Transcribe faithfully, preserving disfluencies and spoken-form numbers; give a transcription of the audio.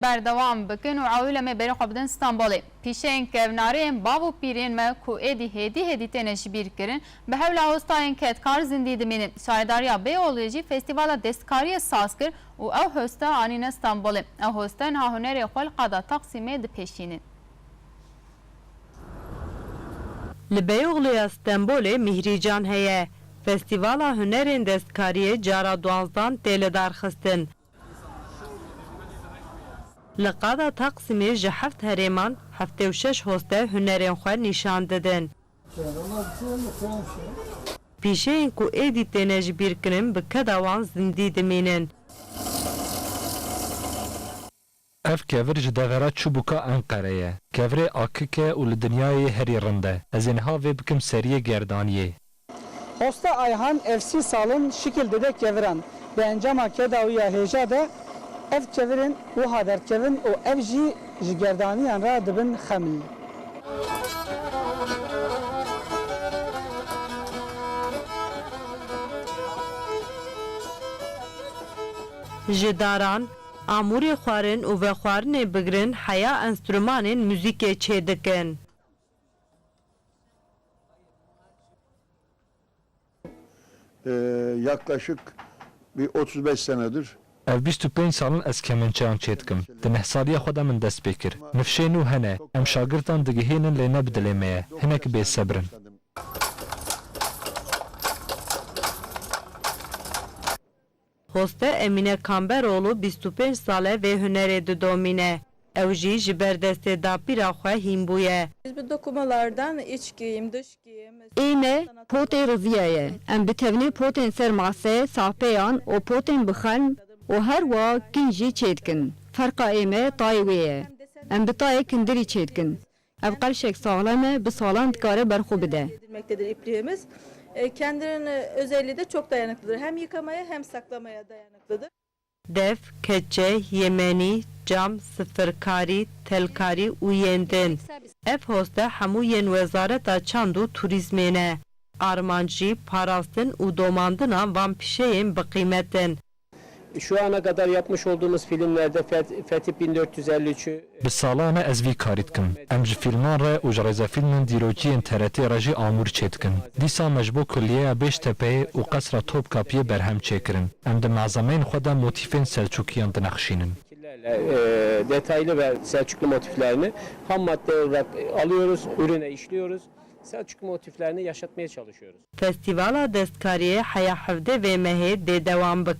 Berdewam bikin û ewil em ê berê xwe bidin Stenbolê. Pîşeyên kevnarê yên bav û pîrên me ku êdî hêdî hêdî têne ji bîr kirin, bi hewla hostayên kedkar zindî dimînin. Şaredariya Beyoğlu'yê jî festîvala destkariyê saz kir û ew hosta anîne Stenbolê. Ew hosta niha hunerê xwe li qada Taksimê dipêşînin. Li Beyoğlu'ya Stenbolê Mîhrîcan heye. Festîvala hunerên destkariyê cara duwanzdan tê lidarxistin. Li qada Taksimê ji heft herêman heftê û şeş hoste hunerên xwe nîşan didin. Pîşeyên ku êdî têne ji bîr kirin, bi keda wan zindî dimînin. Ev kevir ji devera çûbûka Enqere ye. Kevirê akik e û li dinyayê herî rind e. Ez ê niha vê bikim seriyê gerdaniyê. Hosta Ayhan ev sî sal in şikil dide keviran. Di encama keda wî ya hêja de ev kevirên wiha derdikevin û ev jî ji gerdaniyan re dibin xemil. Ji daran, amûrê xwarin û vexwarinê bigirin heya enstrûmanên muzîkê çêdikin. Ee, yaklaşık bir otuz beş senedir. Ev bîst û pênc sal in ez kemençeyan çêdikim. Di neh saliya xwe de min dest pê kir. Nifşê nû hene, em şagirtan digihînin lê ne bi dilê me ye. Hinek bêsebir in. Hoste Emîne Kamberoğlu bîst û pênc sal e vê hunerê didomîne. Ew jî ji ber destê dapîra xwe hîn bûye. Biz bu dokumalardan iç giyim, dış giyim, Ê me potê riziyê ye. Em bi tevnê potên ser masê, sahpeyan û potên bi xelm û her wiha kin jî çêdikin. Ferqa ê me tayê wê ye. Em bi tayê kindirî çêdikin. Ev qelşek saxlem e, bi salan dikare ber xwe bide. Edilmektedir ipliğimiz. E, kendinin özelliği de çok dayanıklıdır. Hem yıkamaya hem saklamaya dayanıklıdır. Def, keçe, yemenî, cam, sifirkarî, telkarî û yên din. Ev hoste hemû yên Wezareta Çand û Turîzmê ne. Armanc jî parastin û domandina van pîşeyên bi qîmet in. Şu ana kadar yapmış olduğumuz filmlerde Feth-, Fetih bin dört yüz elli üçü Bi salan e ez vî karî dikim. Em ji fîlman re û ji rêzefîlmên dîrokî yên T R T re jî amûr çêdikin. Dîsa me ji bo Kulliyeya Bêştepeyê û Qesra Topkapiyê berhem çêkirin. Em di malzemeyên xwe de motîfên Selçûkiyan dinexşînin. Fikirlerle, e, detaylı ve Selçuklu motiflerini ham madde olarak alıyoruz, ürüne işliyoruz. Selçuklu motiflerini yaşatmaya çalışıyoruz. Festîvala destkariyê heya hevdeh vê mehê dê dewam bike.